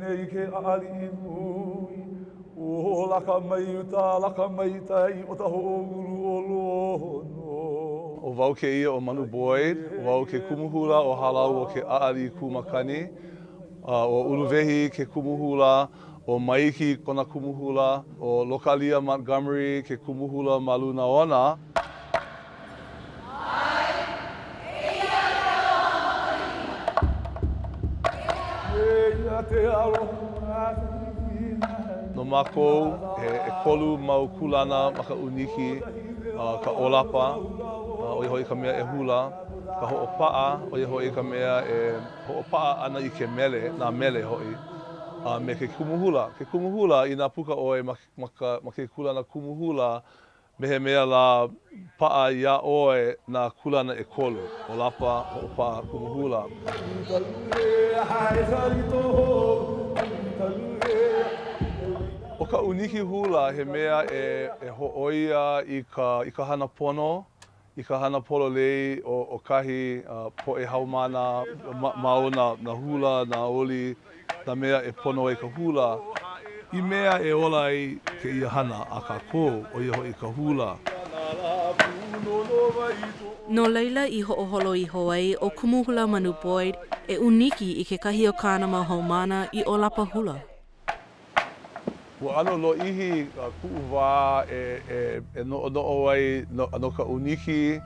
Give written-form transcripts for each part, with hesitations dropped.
nei ke ʻaʻaliʻi nui. Ō laka mai uta, laka mai tai o ka hoʻoulu o Lono. ʻO wau kēia ʻo Manu Boyd, ʻo wau ke kumu hula o Hālau o ke ʻAʻaliʻi Kū Makani. ʻO Uluwehi ke kumu hula, ʻo Maiki kona kumu hula, ʻo Lokalia Montgomery ke kumu hula ma luna ona. No mākou, he ʻekolu mau kūlana ma ka ʻūniki, ka ʻōlapa, ʻo ia hoʻi ka mea e hula, ka hoʻopaʻa, ʻo ia hoʻi ka mea e hoʻopaʻa ana i ke mele, nā mele hoʻi, a me ke kumu hula. Ke kumu hula, inā puka ʻoe ma ke kūlana kumu hula, Me he mea lā, paʻa iā ʻoe nā kūlana ʻekolu, ʻōlapa, hoʻopaʻa, kumu hula. ʻO ka ʻūniki hula he mea e hōʻoia i ka i ka hana pono, i ka hana pololei o kahi poʻe haumāna ma o nā hula, nā oli, nā mea e pono ai ka hula. I mea e ola ai kēia hana a kākou, ʻo ia hoʻi ka hula. No laila i hoʻoholo iho ai ʻo Kumu Hula Manu Boyd e ʻūniki i kekahi o kāna mau haumāna i ʻōlapa hula. Ua ʻano lōʻihi kuʻu wā e noʻonoʻo ai no ka ʻūniki.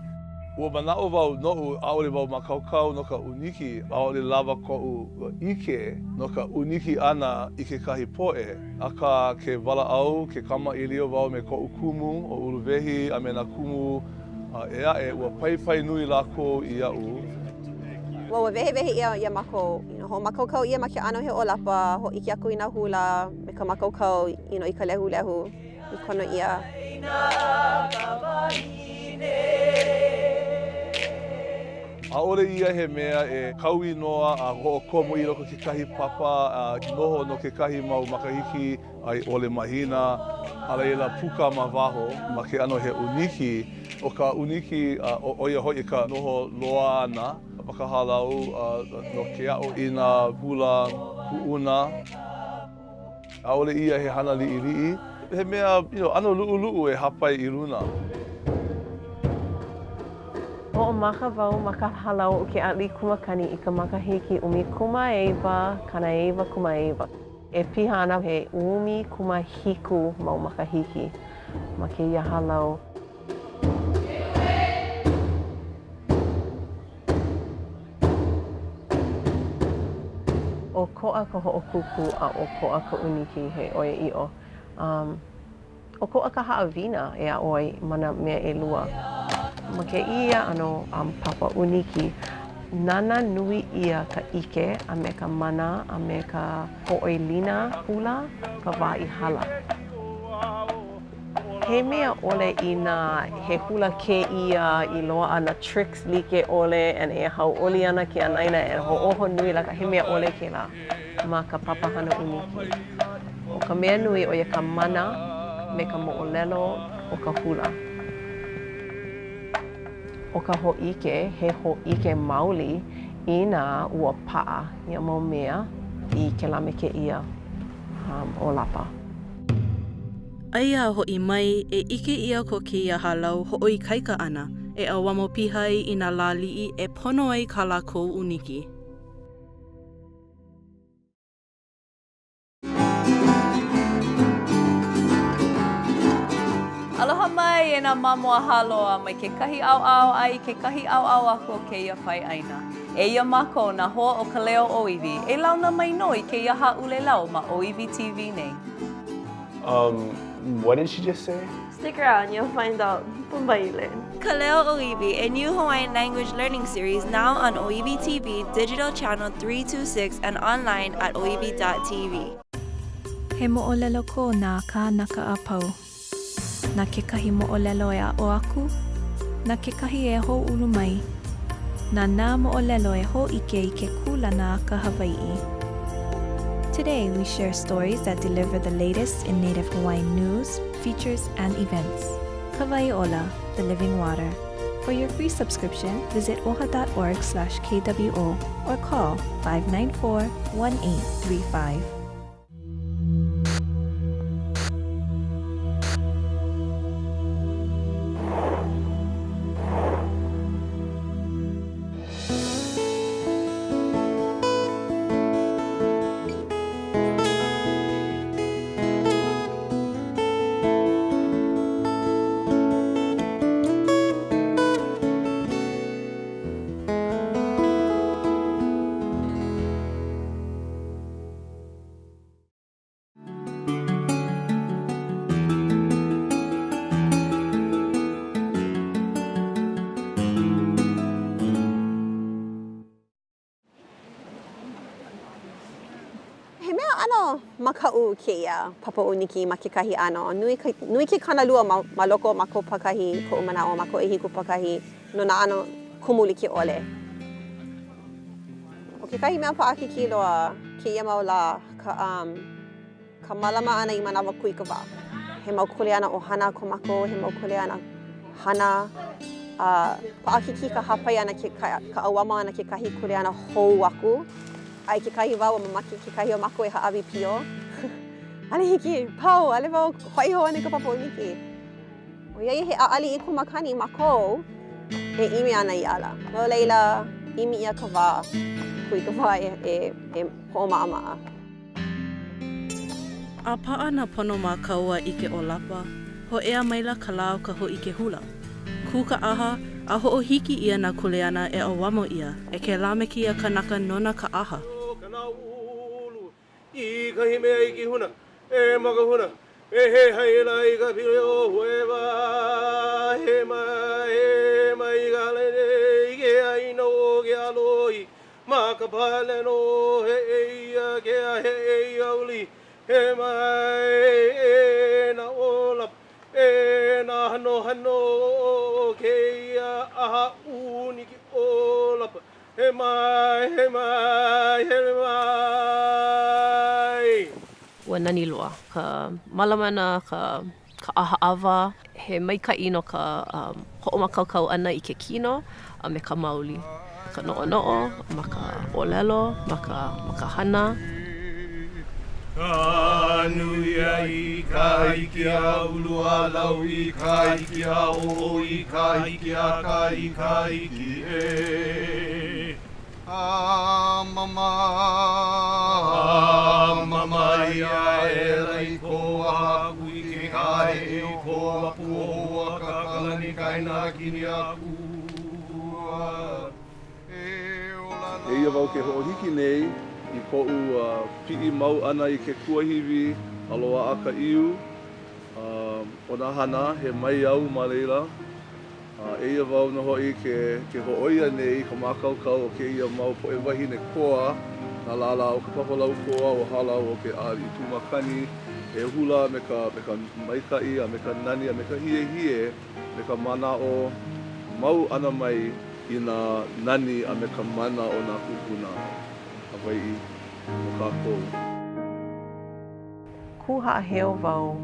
Ua manaʻo wau noʻu ʻaʻole wau mākaukau no ka ʻūniki, ʻaʻole lawa koʻu ʻike no ka ʻūniki ʻana i kekahi poʻe. Akā, ke walaʻau, ke kamaʻilio wau me koʻu kumu ʻo Uluwehi a me nā kumu ʻē aʻe, ua paipai nui lākou iaʻu. Well, ua wehewehe ʻia iā mākou, you know, hoʻomākaukau ʻia ma ke ʻano he ʻōlapa, hōʻike aku i nā hula me ka mākaukau, you know, i ka lehulehu i kono ʻia. ʻAʻole ia he mea e kau inoa a hoʻokomo i loko kekahi papa a noho no kekahi mau makahiki a i ʻole mahina, a laila puka ma waho ma ke ʻano he ʻūniki. ʻO ka ʻūniki, ʻo ia hoʻi ka noho loa ʻana ma ka hālau no ke aʻo i nā hula kuʻuna. ʻAʻole ia he hana liʻiliʻi. He mea you know, ʻano luʻuluʻu e hāpai i luna. Hoʻomaka wau ma ka hālau o ke ʻAʻaliʻikūmakani i ka makahiki 1999. E piha ana he 17 mau makahiki ma kēia hālau. ʻOkoʻa ka hoʻokūkū a ʻokoʻa ka ʻūniki, he ʻoiaʻiʻo. Um, ʻokoʻa ka haʻawina e aʻo ai ma nā mea ʻelua. Ma kēia ʻano um, papa ʻūniki, nānā nui ʻia ka ʻike a me ka mana a me ka hoʻoilina hula ka wā i hala. He mea ʻole inā he hula kēia i loaʻa nā tricks like ʻole and e hauʻoli ana ke anaina e hoʻōho nui laka, he mea ʻole kēlā ma ka papahana ʻūniki. ʻO ka mea nui ʻo ia ka mana me ka moʻolelo o ka hula. ʻO ka hōʻike, he hōʻike maoli inā ua paʻa ia mau mea i kēlā me kēia ʻōlapa. Aia a hoʻi mai, e ʻike ʻia ko kēia hālau hoʻoikaika ʻana e ʻauamo piha ai i nā lāliʻi e pono ai kā lākou ʻūniki. Aloha mai e nā mamo a Hāloa mai kekahi ʻaoʻao a i kekahi ʻaoʻao aku o kēia pae ʻāina. Eia mākou nā hoa o ka leo ʻōiwi, e launa mai nō i kēia hāʻulelau ma ʻŌiwi TV nei. Um, what did she just say? Stick around, you'll find out. Pumbaile. Ka Leo ʻŌiwi, a new Hawaiian language learning series now on ʻŌiwi TV, digital channel 326 and online at oiwi.tv. He moʻolelo ko nā kānaka a pau. Na kekahi moʻolelo e aʻo aku, na kekahi e hōʻulu mai. Na nā moʻolelo e hōʻike i ke kūlana a ka Hawaiʻi. Today, we share stories that deliver the latest in Native Hawaiian news, features, and events. Ka Wai Ola, The Living Water. For your free subscription, visit oha.org slash KWO or call 594-1835. He mea ʻano makaʻu kēia papa ʻūniki ma kekahi ʻano. Nui ka, nui ke kānalua ma, ma loko o mākou pākahi, koʻu manaʻo, mākou ʻehiku pākahi, no nā ʻano kumu like ʻole. ʻO kekahi mea paʻakikī loa kēia mau lā ka, um, ka mālama ʻana i manawa kūikawā. He mau kuleana ʻohana ko mākou, he mau kuleana hana, a paʻakikī ka hāpai ʻana, ke, ka, ka ʻauamo ʻana kekahi kuleana hou aku. A i kekahi wā, ua mamake kekahi o mākou e hāʻawi pio. ʻAʻole hiki, pau, ʻaʻole wau hoʻi hou ana i ka papa ʻūniki. ʻOiai he ʻaʻaliʻi kū makani mākou e ʻimi ana i ala. No laila, ʻimi ʻia ka wā kūikawā e, e, e hoʻomaʻamaʻa. A paʻa nā pono mākau a ʻike ʻōlapa, hōʻea maila ka lā o ka hōʻike hula. Kū ka ʻaha, a hoʻohiki ʻia nā kuleana e ʻauamo ʻia e kēlā me kēia kanaka nona ka ʻaha. I kahi mea iki huna, e maka huna, e hehai la i ka pili o Huewa, he mai, he mai ka lele i ke aina o ke alohi, ma ka pale no he eia ke ahe eia uli, he mai, e na ola, e na hanohano o keia aha uniki olapa, He mai, he mai, he mai. Ua nani loa ka mālama ʻana, ka ka ʻahaʻawa. He maikaʻi no ka um, hoʻomākaukau ʻana i ke kino a me ka mauli. Ka noʻonoʻo, ma ka ʻōlelo, ma ka ma ka hana. Ka nui a i ka hiki a ulu a lau i ka hiki a ō i ka hiki a ka i ka hiki e. Hāmama, hāmama ia ʻaʻela i kō aku i ke kaheʻe o kō apu o Kakalani kai nā kini akua. Eia wau ke hoʻohiki nei i koʻu piʻi mau ʻana i ke kuahiwi a loaʻa ka ʻiu. ʻO nā hana, he maiau ma laila. Eia wau nō hoʻi ke ke hōʻoia nei i ka mākaukau o kēia mau poʻe wahine koa, nā lālā o ka Papa Lau Koa o Hālau o ke ʻAʻaliʻi Kū Makani, e hula me ka me ka maikaʻi a me ka nani a me ka hiehie me ka manaʻo mau ʻana mai i nā nani a me ka mana o nā kūpuna Hawaiʻi o kākou. Kū haʻaheo wau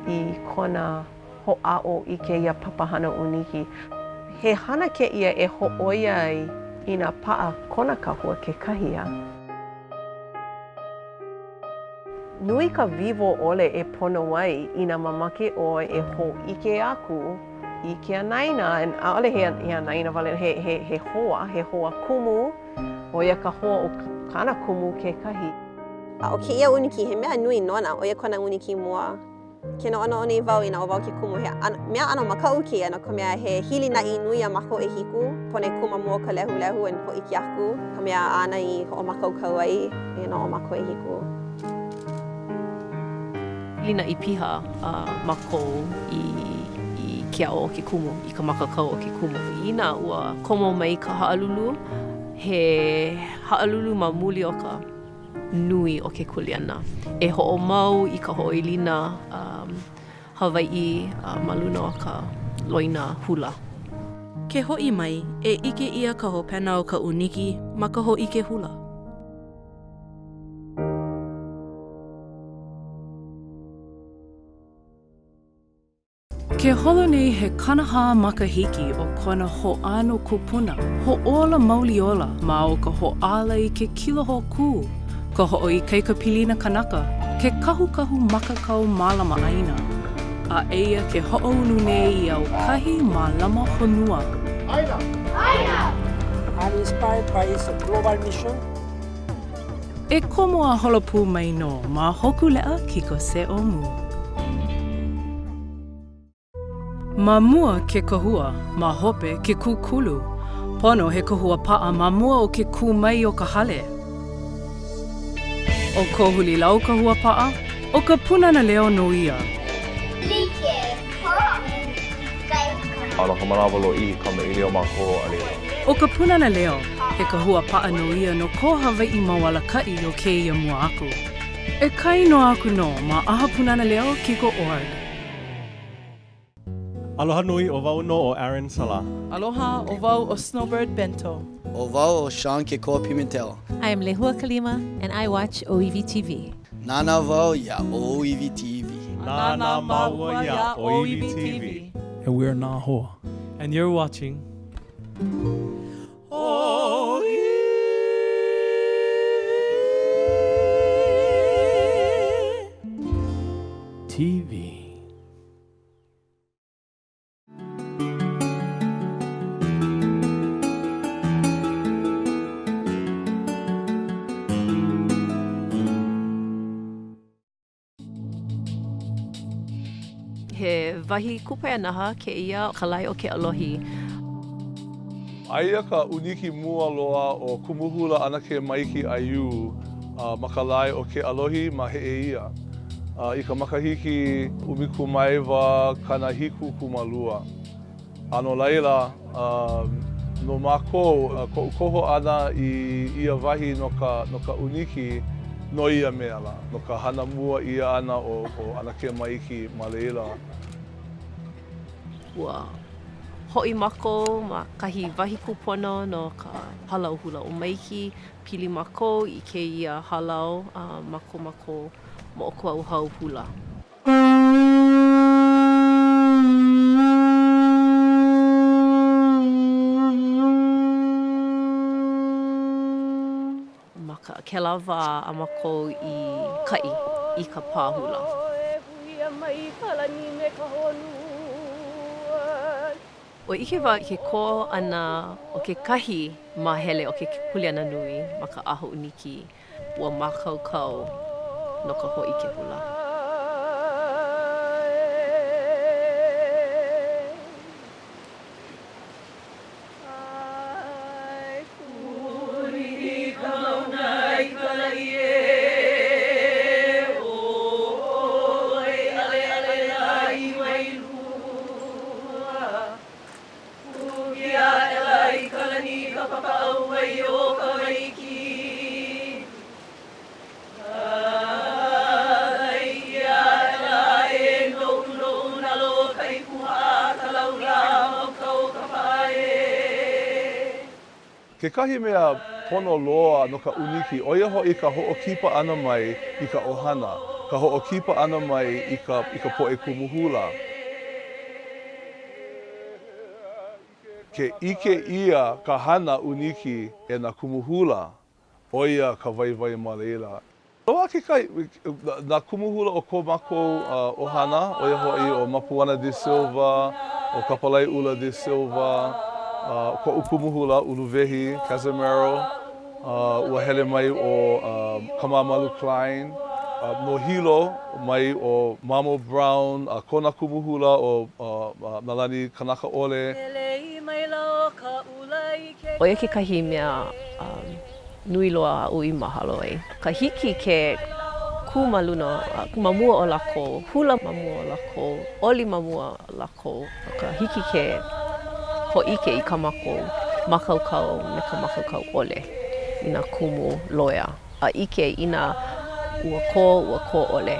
i kona hoʻāʻo i kēia papahana ʻūniki. He hana kēia e hōʻoia ai inā paʻa kona kahua kekahi, a. Nui ka wiwo ʻole e pono ai inā mamake ʻoe e hōʻike aku i ke anaina, and ʻaʻole he he anaina wale, he he he hoa, he hoa kumu, ʻo ia ka hoa o kāna kumu kekahi. A ʻo kēia ʻūniki, he mea nui nona, ʻo ia kona ʻūniki mua. Ke noʻonoʻo nei wau inā ʻo wau ke kumu, he mea ʻano makaʻu kēia no ka mea he hilinaʻi nui iā mākou ʻehiku, pono e kū ma mua o ka lehulehu and hōʻike aku ka mea āna i hoʻomākaukau ai, you know, ʻo mākou ʻehiku. Hilinaʻi piha mākou i i ke aʻo o ke kumu, i ka mākaukau o ke kumu. Inā ua komo mai ka haʻalulu, he haʻalulu ma muli o ka nui o ke kuleana e hoʻomau i ka hoʻoilina um, Hawaiʻi uh, ma luna o ka loina hula. Ke hoʻi mai, e ʻike ʻia ka hopena o ka ʻūniki ma ka hōʻike hula. Ke holo nei he 40 makahiki o kona hoʻāno kupuna, hoʻōla mauli ola ma o ka hoʻāla i ke kilo hōkū, ka hoʻoikaika pilina kanaka, ke kahukahu makakau mālama ʻāina. A eia ke hoʻoulu nei i aukahi mālama honua. ʻĀina! ʻĀina! I'm inspired by his global mission. E komo a holo pū mai nō ma Hōkūleʻa Kiko Se O Mu. Ma mua ke kahua, ma hope ke kūkulu. Pono he kahua paʻa ma mua o ke kū mai o ka hale. ʻO ko Hulilau kahua paʻa, ʻo ka Pūnana Leo nō ia. A no ka manawa lōʻihi kamaʻilio mākou a laila. ʻO ka Pūnana Leo, he kahua paʻa nō ia no ko Hawaiʻi mau alakaʻi o kēia mua aku. E kāinoa aku nō ma ʻAha Pūnana Leo Kiko org. Aloha nui, ʻo wau nō ʻo Aaron Sala. Aloha, ʻo wau ʻo Snowbird Bento. ʻO wau ʻo Sean Kekoa Pimentel. I am Lehua Kalima and I watch ʻŌiwi TV. Nānā wau iā ʻŌiwi TV. Nānā māua iā ʻŌiwi TV. And we are Nā Hoa. And you're watching. TV. He wahi kupaianaha kēia ka lae o Keʻalohi. Aia ka ʻūniki mua loa o Kumu Hula ʻAnakē Maiki Aiu ma ka lae o Keʻalohi ma Heʻeia. I ka makahiki 1972. A no laila, no mākou, koʻu koho ʻana i ia wahi no ka no ka ʻūniki, no ia mea lā, no ka hana mua ʻia ʻana o ʻAnakē Maiki ma laila. Ua hoʻi mākou ma kahi wahi kūpono no ka hālau hula o Maiki. Pili mākou i kēia hālau ma ko mākou moʻokūʻauhau hula. Ma ka kēlā wā a mākou i kaʻi i ka pā hula. Ua ʻike wau i ke kō ʻana o kekahi māhele o ke kuleana nui ma ka ʻaha ʻūniki. Ua mākaukau no ka hōʻike hula. Kekahi mea pono loa no ka ʻūniki, ʻo ia hoʻi ka hoʻokipa ʻana mai i ka ʻohana, ka hoʻokipa ʻana mai i ka i ka poʻe kumu hula. Ke ʻike ʻia ka hana ʻūniki e nā kumu hula, ʻo ia ka waiwai ma laila. Loaʻa kekahi, nā kumu hula o ko mākou ʻohana, ʻo ia hoʻi ʻo Mapuana de Silva, ʻo Kapalaiʻula de Silva, koʻu kumu hula, Uluwehi Cazimero, Ua hele mai ʻo Kamāmalu Klein no Hilo mai ʻo Mamo Brown a kona kumu hula ʻo Nalani Kanakaʻole. ʻO ia kekahi mea nui loa aʻu i mahalo ai. Ka hiki ke kū ma luna, ma mua o lākou, hula ma mua o lākou, oli ma mua o lākou. Ka hiki ke hōʻike i kā mākou mākaukau me ka mākaukau ʻole i nā kumu loea a ʻike inā ua kō, ua kō ʻole.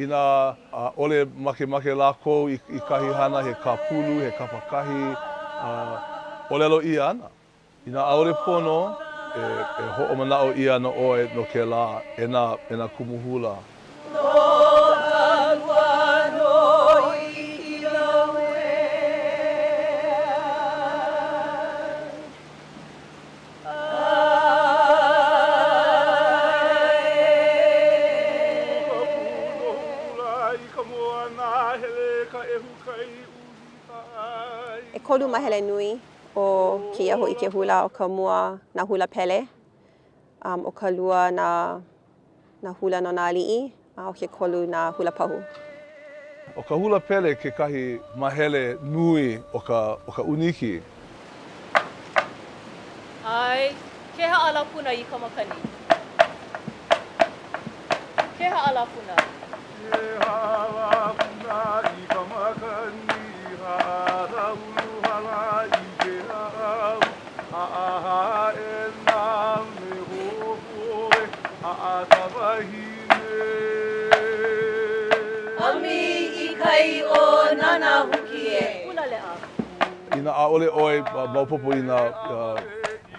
Inā ʻaʻole makemake lākou i kahi hana, he kāpulu, he kapakahi, ʻōlelo ʻia ana. Inā ʻaʻole pono, e hoʻomanaʻo ʻia ana ʻoe no kēlā e nā e nā kumu hula. ʻEkolu mahele nui o kēia hōʻike hula, ʻo ka mua nā hula pele, um, ʻo ka lua nā, nā hula no nā aliʻi, a ʻo ke kolu nā hula pahu. ʻO ka hula pele kekahi mahele nui o ka, o ka ʻūniki. ʻAe, ke haʻalapuna i ka makani. Ke haʻalapuna. Ke haʻalapuna i ka makani haʻalapuna. Inā ʻaʻole ʻoe maopopo i nā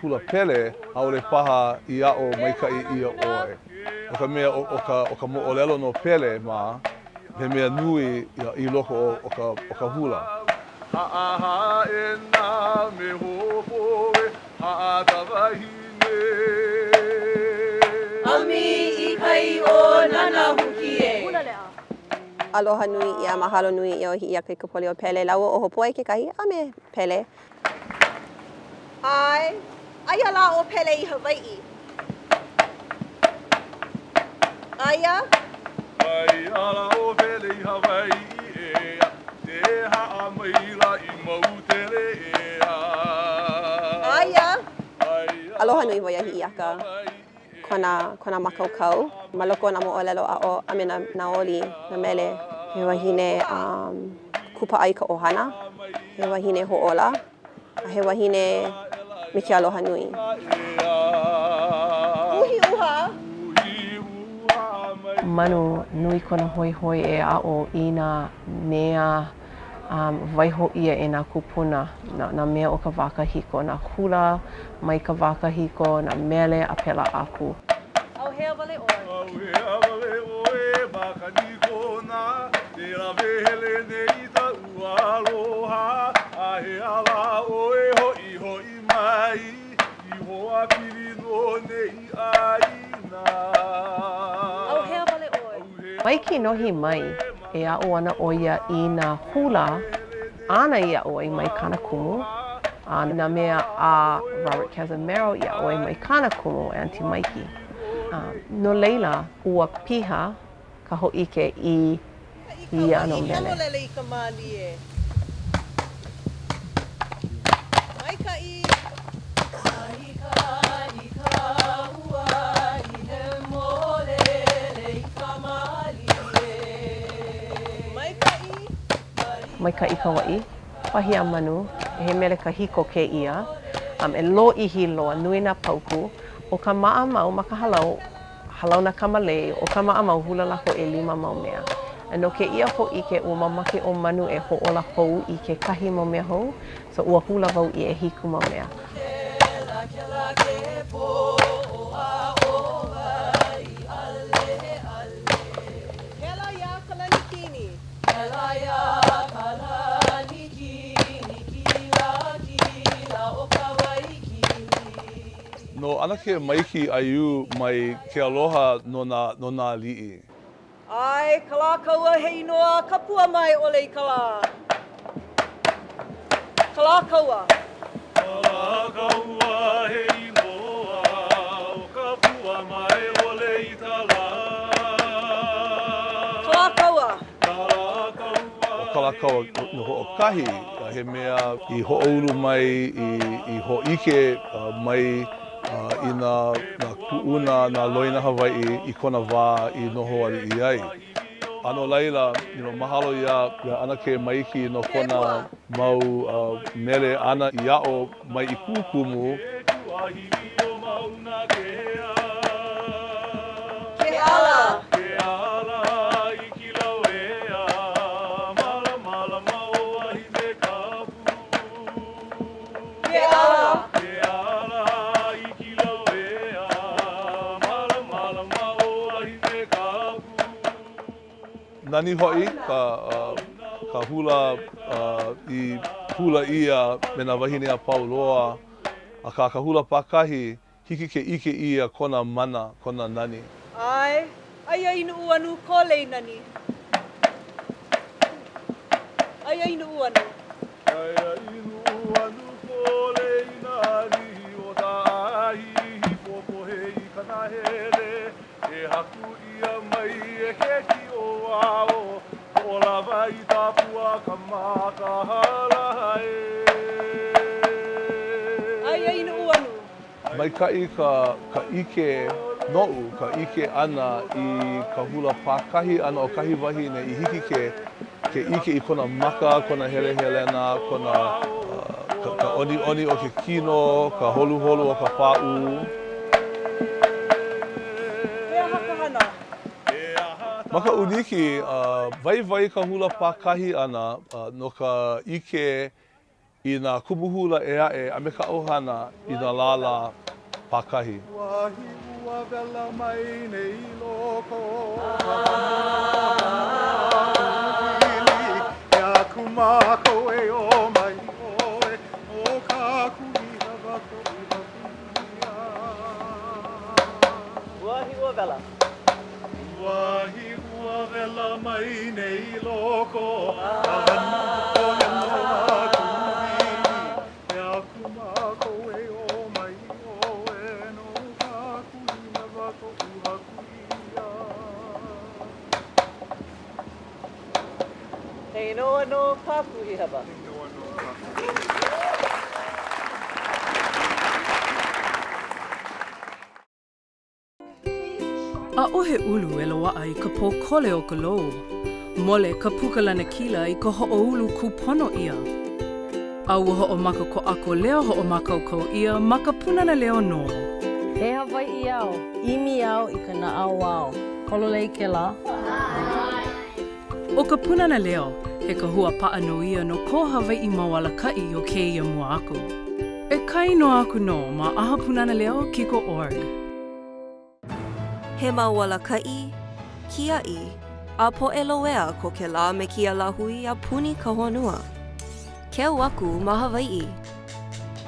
hula Pele, ʻaʻole paha i aʻo maikaʻi ʻia ʻoe. No ka mea, ʻo ka, ʻo ka moʻolelo no Pele mā, he mea nui i loko o ka, o ka hula. Haʻahaʻena me Hopoe, Haʻatawahine. Ami i kai o Nanahuki e. Aloha nui ʻia, mahalo nui ʻia ʻo Hiʻiakaikapoliopele lāua ʻo Hopoe kekahi a me Pele. ʻAe, aia lā ʻo Pele i Hawaiʻi. Aia. Aia lā ʻo Pele i Hawaiʻi ʻeā, E haʻa maila i Mautele ʻeā. Aia. Aloha nui wau iā Hiʻiaka. Kona, kona mākaukau ma loko o nā moʻolelo aʻo a me nā, nā oli, nā mele. He wahine um, kūpaʻa i ka ʻohana, he wahine hoʻōla, a he wahine me ke aloha nui. Uhi uha. Manu nui kona hoihoi e aʻo i nā mea um, waiho ʻia e nā kūpuna, nā, nā mea o ka wā kahiko, nā hula mai ka wā kahiko, nā mele a pēlā aku. ʻAuhea wale ʻoe. ʻAuhea wale ʻoe makani Kona, ke lawe hele nei i kaʻu aloha, A hea lā ʻoe hoʻihoʻi mai, i hoa pili no nei ʻāina. ʻAuhea wale ʻoe. Mai kinohi mai e aʻo ana ʻo ia i nā hula āna i aʻo ai mai kāna kumu, a nā mea a Robert Cazimero i aʻo ai mai kāna kumu, Aunty Maiki. No laila, ua piha ka hōʻike i ia ʻano mele. Hemolele i ka mālie. Maikaʻi. Maikaʻi Kauaʻi, wahi a Manu, he mele kahiko kēia, um, e lōʻihi loa, nui nā paukū. ʻO ka maʻamau ma ka hālau, hālau nā kamalei, ʻo ka maʻamau hula lākou ʻelima mau mea. A no kēia hōʻike, ua mamake ʻo Manu e hoʻōla hou i kekahi mau mea hou, so ua hula wau i ʻehiku mau mea. No ʻAnakē Maiki Aiu mai ke aloha no nā no nā aliʻi. ʻAe, Kalākaua he inoa ka pua mae ʻole i ka lā. Kalākaua. Kalākaua he inoa o ka pua mae ʻole i ka lā. Kalākaua. Kalākaua. ʻO Kalākaua no hoʻokahi he mea i hoʻoulu mai i i hōʻike mai i nā nā kuʻuna, nā loina Hawaiʻi i kona wā i noho aliʻi ai. A no laila, you know, mahalo iā iā ʻAnakē Maiki no kona mau mele āna i aʻo mai i kuʻu kumu. Ke ala. Ke ala i Kilauea, malamalama o Wahinekapu. Ke ala. Ke ala i Kilauea, malamalama o Wahinekapu. Nani hoʻi ka ka hula i hula ʻia me nā wāhine a pau loa, akā ka hula pākahi, hiki ke ʻike ʻia kona mana, kona nani. ʻAe, aia i Nuʻuanu kō lei nani. Aia i Nuʻuanu. Aia i Nuʻuanu kō lei nani o Taʻahihi popohe i ka nahele e haku ʻia mai e ke kio ao Hoʻolawa i ka pua ka makahala e. Aia i Nuʻuanu. Maikaʻi ka ka ʻike noʻu, ka ʻike ʻana i ka hula pākahi ʻana o kahi wahine i hiki ke ke ʻike i kona maka, kona helehelena, kona ka ka ʻoniʻoni o ke kino, ka holuholu o ka pāʻū. He aha ka hana? Ma ka ʻūniki, waiwai ka hula pākahi ʻana no ka ʻike. i nā kumu hula ʻē aʻe a me ka ʻohana i nā lālā pākahi. Wahi ua wela mai nei loko o ka honua kūwili E aku mākou e ō mai ʻoe No Kākuhihewa koʻu haku ia. Wahi ua wela. Wahi ua wela mai nei loko Ka hana o Kūwili E aku mākou e ō mai ʻoe No Kākuhihewa koʻu haku ia. He inoa no Kākuhihewa. He inoa no Kākuhihewa. ʻAʻohe ʻulu e loaʻa i ka pōkole o ka lou. Mole ka puka lanakila i ka hoʻoulu kūpono ʻia. A ua hoʻomaka ko ʻAko leo hoʻomākaukau ʻia ma ka Pūnana Leo nō. He Hawaiʻi au. ʻImi au i ka naʻauao. Pololei kēlā? ʻO ka Pūnana Leo, he kahua paʻa nō ia no ko Hawaiʻi mau alakaʻi o kēia mua aku. E kāinoa aku nō ma ʻAha Pūnana Leo Kiko org. He mau alakaʻi, kiaʻi, a poʻe loea ko kēlā me kēia lāhui a puni ka honua. Keu aku ma Hawaiʻi.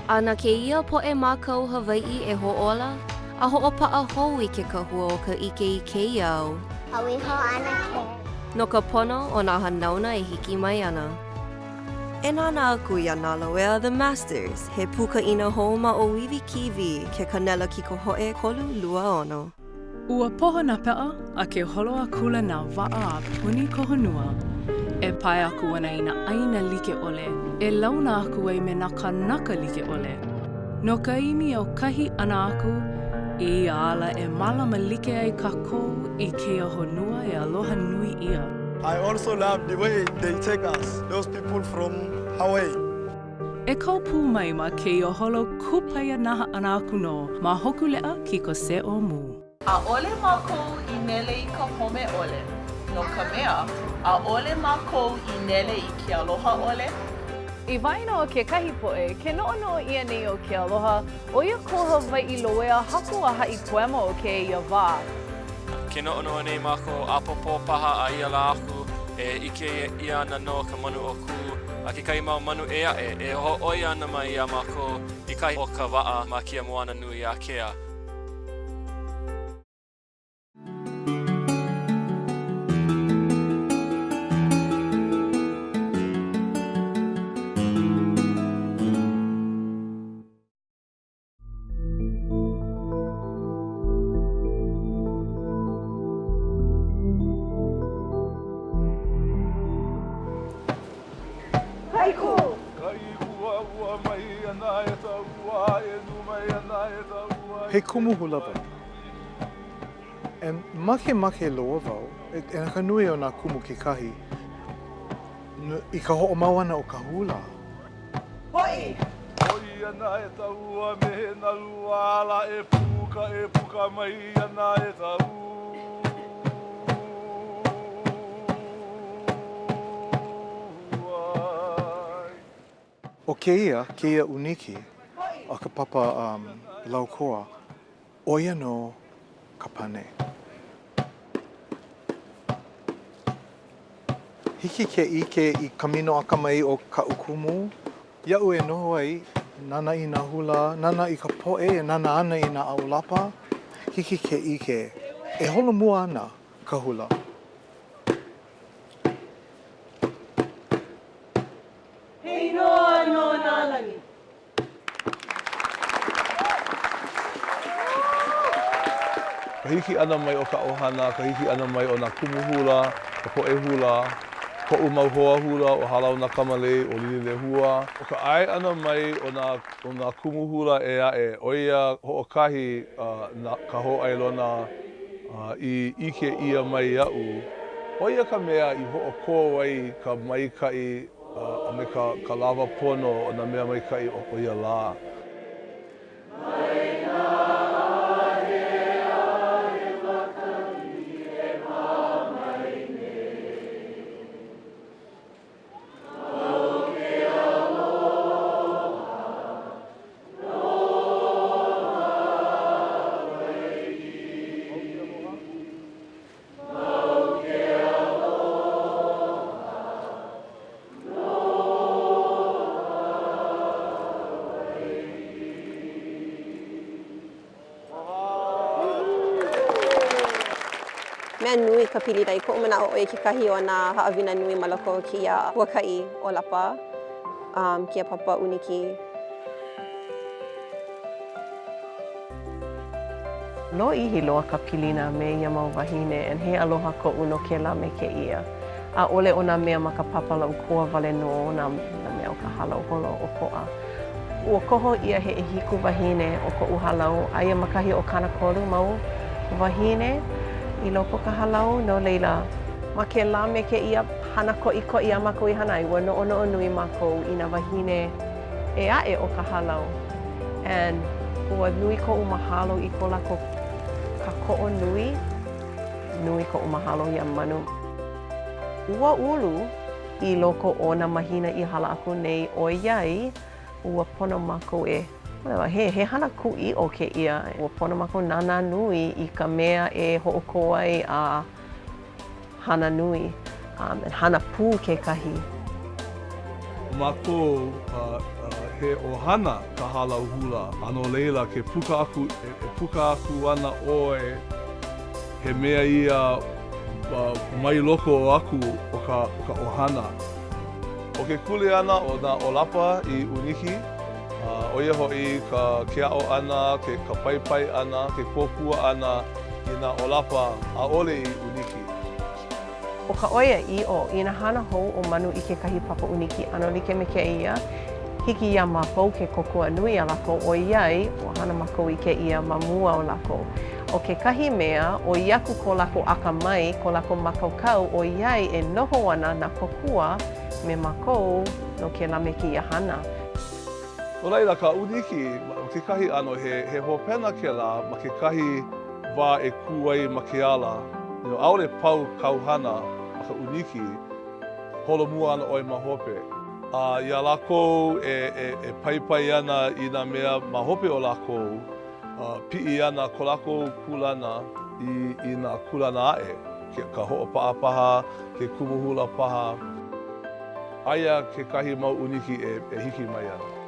A na kēia poʻe mākau Hawaiʻi e hoʻōla a hoʻopaʻa hou i ke kahua o ka ʻike i kēia au. No ka pono o nā hanauna e hiki mai ana. E nānā aku iā Nā Loea The Masters, he pūkaʻina hou ma ʻŌiwi TV, ke kānela kikohoʻe 326. Ua poho nā peʻa, a ke holo akula nā waʻa a puni ka honua. E pae aku ana i nā ʻāina like ʻole, e launa aku ai me nā kānaka like ʻole. No ka ʻimi aukahi ʻana aku i ia ala e mālama like ai kākou i kēia honua e aloha nui ʻia. I also love the way they take us, those people from Hawaii. E kau pū mai ma kēia holo kūpaianaha ʻana aku nō ma Hōkūleʻa Kiko Seʻōmū. ʻAʻole mākou i nele i ka home ʻole, no ka mea, ʻaʻole mākou i nele i ke aloha ʻole. I waena o kekahi poʻe, ke noʻonoʻo ʻia nei ʻo Kealoha, ʻo ia ko Hawaiʻi loea haku a haʻi poema o kēia wā. Ke noʻonoʻo nei mākou ʻapōpō paha a ia lā aku e ʻike ʻia ana nō ka manu ʻo Kū a kekahi mau manu ʻē aʻe e hōʻoia ana mai iā mākou i kahi o ka waʻa ma kēia moana nui ākea. He kumu hula wau. And makemake loa wau, e ka nui o nā kumu kekahi, i ka hoʻomau ʻana o ka hula. Hoʻi! Hoʻi ana e taua me he nalu ala e puka, e puka mai ana e taua. ʻO kēia, kēia ʻūniki a ka papa laukoa, ʻo ia nō ka pane. Hiki ke ʻike i ka minoʻaka mai o kaʻu kumu. Iaʻu e noho ai, nānā i nā hula, nānā i ka poʻe e nānā ana i nā ʻaulapa, hiki ke ʻike e holomua ana ka hula. He inoa no nā lani. Ka hiki ʻana mai o ka ʻohana, ka hiki ʻana mai o nā kumu hula, ka poʻe hula, koʻu mau hoa hula ʻo Hālau Nā Kamalei, ʻo Lililehua. ʻO ka ʻae ʻana mai o nā o nā kumu hula ʻē aʻe, ʻo ia hoʻokahi na ka hōʻailona i ʻike ʻia mai iaʻu, ʻo ia ka mea i hoʻokō ai ka maikaʻi a me ka lawa pono o nā mea maikaʻi o ia lā. Mea nui ka pilina i koʻu manaʻo ʻo ia kekahi o nā haʻawina nui ma loko o kēia huakaʻi ʻōlapa, um, kēia papa ʻūniki. Lōʻihi loa ka pilina me ia mau wāhine and he aloha koʻu no kēlā me kēia. ʻAʻole ʻo nā mea ma ka papa laukoa wale nō nā mea o ka hālau holoʻokoʻa. Ua koho ʻia he ʻehiku wāhine o koʻu hālau, aia ma kahi o 30 mau wāhine i loko o ka hālau, no laila, ma kēlā me kēia hana koʻikoʻi a mākou i hana ai, ua noʻonoʻo nui mākou i nā wāhine ʻē aʻe o ka hālau. And ua nui koʻu mahalo i ko lākou kākoʻo nui. Nui koʻu mahalo iā Manu. Ua ulu i loko o nā mahina i hala aku nei ʻoiai ua pono mākou e he, he hana kūʻiʻo kēia. Ua pono mākou nānā nui i ka mea e hoʻokō ai a hana nui um, and hana pū kekahi. ʻO mākou, he ʻohana ka hālau hula, a no laila, ke puka aku, e puka aku ana ʻoe, he mea ia mai loko aku o ka ʻohana. ʻO ke kuleana o nā ʻōlapa i ʻūniki, ʻo ia hoʻi ka ke aʻo ʻana, ke ka paipai ʻana, ke kōkua ʻana i nā ʻōlapa ʻaʻole i ʻūniki. ʻO ka ʻoiaʻiʻo, inā hana hou ʻo Manu i kekahi papa ʻūniki ʻano like me kēia, hiki iā mākou ke kōkua nui iā lākou ʻoiai ua hana mākou i kēia ma mua o lākou. ʻO kekahi mea, ʻoi aku ko lākou akamai, ko lākou mākaukau ʻoiai e noho ana nā kōkua me mākou no kēlā me kēia hana. No laila, ka ʻūniki, ma kekahi ʻano, he, he hopena kēlā ma kekahi wā e kū ai ma ke ala, you know, ʻaʻole pau kāu hana ma ka ʻūniki, holomua ana ʻoe ma hope. A iā lākou e, e, e paipai ana i nā mea ma hope o lākou, uh, piʻi ana ko lākou kūlana i, i nā kūlana aʻe, ke, ka hoʻopaʻa paha, ke kumu hula paha. Aia kekahi mau ʻūniki e, e hiki mai ana.